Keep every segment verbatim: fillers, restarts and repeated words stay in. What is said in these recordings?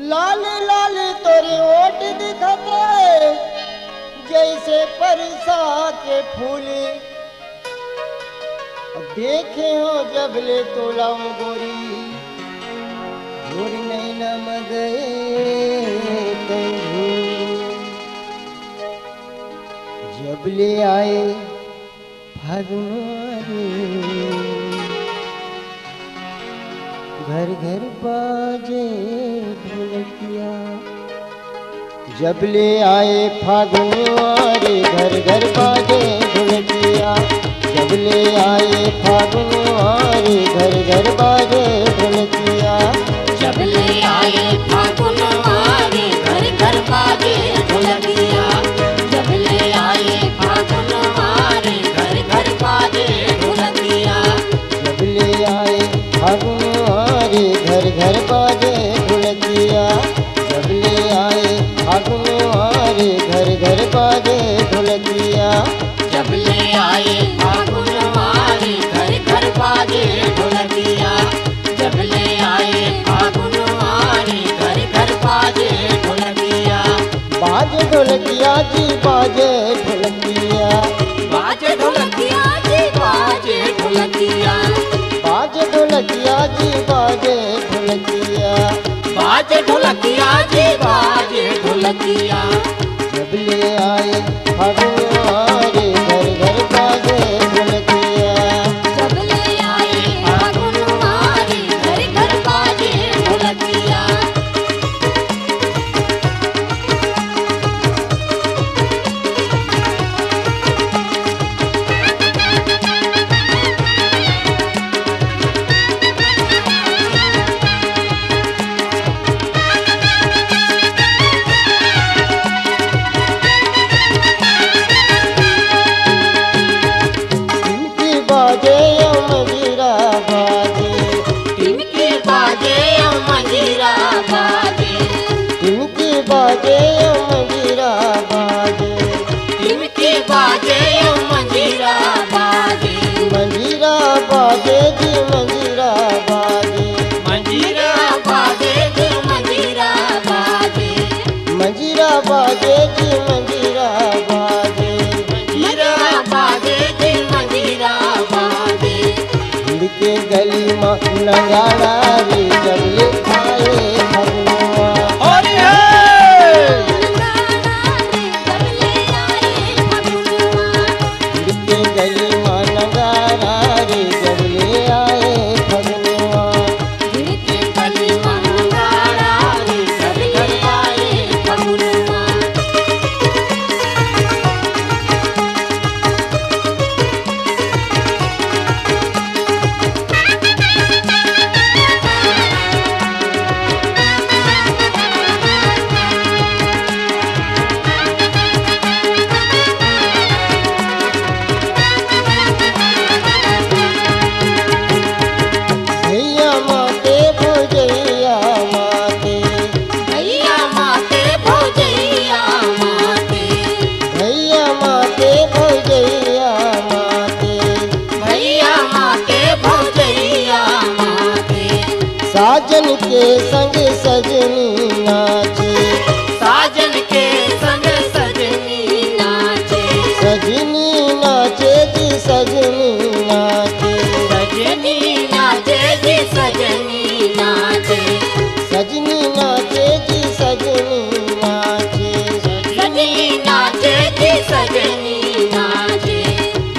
लाल लाल तोरे ओठ दिखत हे, जैसे परसा के फूल। देखे हो जब ले तोला ओ गोरी, मोर नैना म गए तैं भूल। जब ले आए फागुन रे, घर घर बाजे ढोलकिया। जब ले आए फागुन रे, घर घर बाजे ढोलकिया। जब ले आए फागुन रे, घर घर बाजे ढोलकिया। जब ले आए फागुन रे, घर घर बाजे ढोलकिया। जब ले आए फागुन रे, घर घर बाजे ढोलकिया। जब ले आए फागुन रे, घर घर बाजे ढोलकिया। जब ले आए फागुन रे, घर घर बाजे ढोलकिया। जब ले आए फागुन रे, घर घर बाजे ढोलकिया। जब ले आए फागुन रे, घर घर बाजे ढोलकिया। बाजे ढोलकिया जी, बाजे ढोलकिया। बाजे ढोलकिया जी, बाजे ढोलकिया। बाजे ढोलकिया जी, बाजे ढोलकिया। बाजे ढोलकिया जी, बाजे ढोलकिया। जब ले आए फागुन रे, घर घर बाजे ढोलकिया। जब ले आए फागुन रे, घर घर बाजे ढोलकिया। टिमकी बाजे या मंजीरा बाजे। टिमकी बाजे या मंजीरा बाजे। टिमकी बाजे या मंजीरा बाजे। टिमकी बाजे या मंजीरा बाजे। मंजीरा बाजे जी, मंजीरा बाजे। मंजीरा बाजे जी, मंजीरा बाजे। मंजीरा बाजे जी, मंजीरा बाजे। मंजीरा बाजे जी, मंजीरा बाजे। भिड़ के गली मा नगाड़ा रे, जब ले आए फगुनवा। होली है। भिड़ के गली मा नगाड़ा रे, जब ले आए फगुनवा। भैया माते, भौजैया माते। भैया माते, भौजैया माते। भैया माते, भौजैया माते। भैया माते, भौजैया माते। साजन के संग सजनी नाचे। साजन के संग सजनी नाचे। सजनी नाचे जी, सजनी नाचे। सजनी नाचे जी, सजनी नाचे। सजनी नाचे जी, सजनी नाचे। सजनी नाचे जी, सजनी नाचे।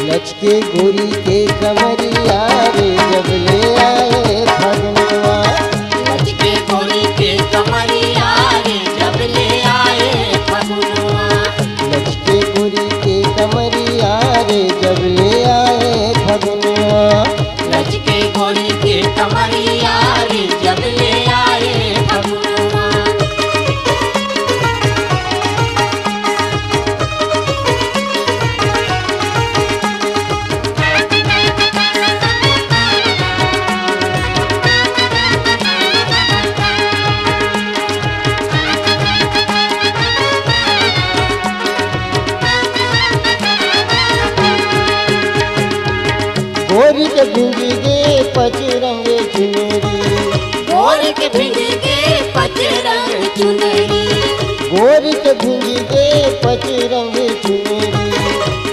लचके गोरी के कमरिया रे, जब ले आए फगुनवा। लचके गोरी के कमरिया रे, जब ले आए फगुनवा। लचके गोरी के कमरिया रे, जब ले आए फगुनवा। लचके गोरी के कमरिया रे, जब ले आए फगुनवा। गोरी के भिंजी गे पचरंग चुनरी। गोरी के भिंजी गे पचरंग गोरी के भिंजी के पचरंग चुनरी।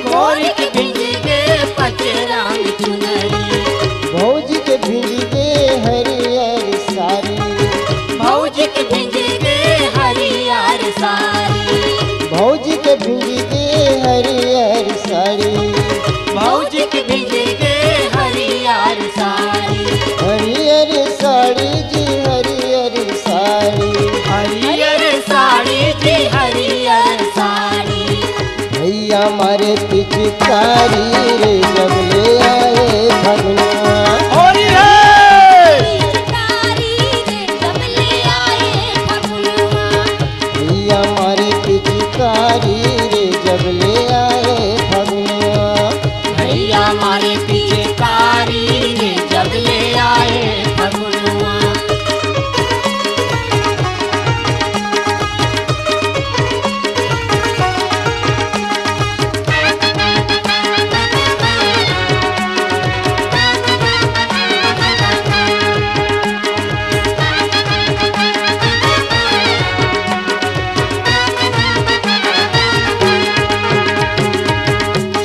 गोरी के भिंजी के पचरंग चुनरी। भौजी के भिंजी के हरियर साड़ी। भौजी के भिंजी के हरियर साड़ी। भौजी के भिंजी के हरियर साड़ी। भौजी के भिंजी के हरियर साड़ी। हरियर साड़ी जी हरियर साड़ी। हरियर साड़ी जी हरियर साड़ी। भैया मारे पिचकारी रे जब ले आए फगुनवा। होरी है। पिचकारी रे जब ले आए फगुनवा। भैया मारे पिचकारी रे जब ले आए फगुनवा। भैया मारे पिचकारी रे जब ले आए फगुनवा।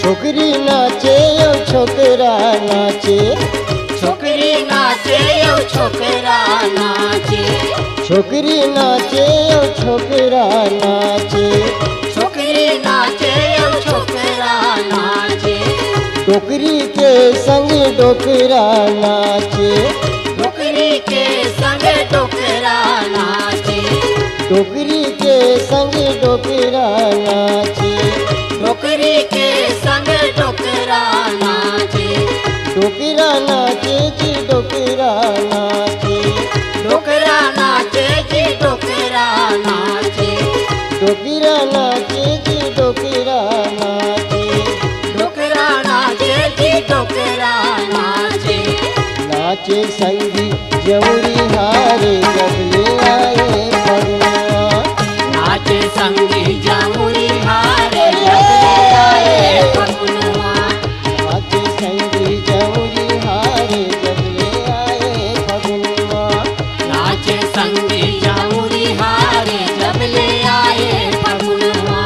छोकरी नाचे अउ छोकरा नाचे। छोकरी नाचे अउ छोकरा नाचे। छोकरी नाचे अउ छोकरा नाचे। छोकरी नाचे अउ छोकरा नाचे। डोकरी के संग डोकरा नाचे। डोकरी के संग डोकरा नाचे। डोकरी के संग डोकरा नाचे। डोकरी के संग डोकरा नाचे। डोकरा नाचे जी डोकरा नाचे। डोकरा नाचे जी डोकरा नाचे। डोकरा नाचे जी डोकरा नाचे। डोकरा नाचे जी डोकरा नाचे। नाचे संगी जमुरी हारे जब ले आए फगुनवा। नाचे संगी जमुरी हारे जब ले आए फगुनवा। नाचे संगी जमुरी हारे जब ले आए फगुनवा। नाचे संगी जमुरी हारे जब ले आए फगुनवा।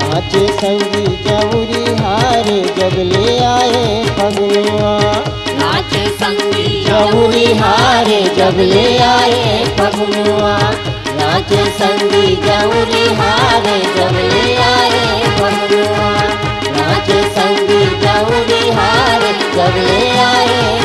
नाचे संगी जमुरी हारे जब ले आए फगुनवा। नाचे संगी जमुरी हारे जब ले आए फगुनवा। नाचे संगी जमुरी हारे जब ले आए फगुनवा। नाचे संगी जमुरी हारे जब ले आए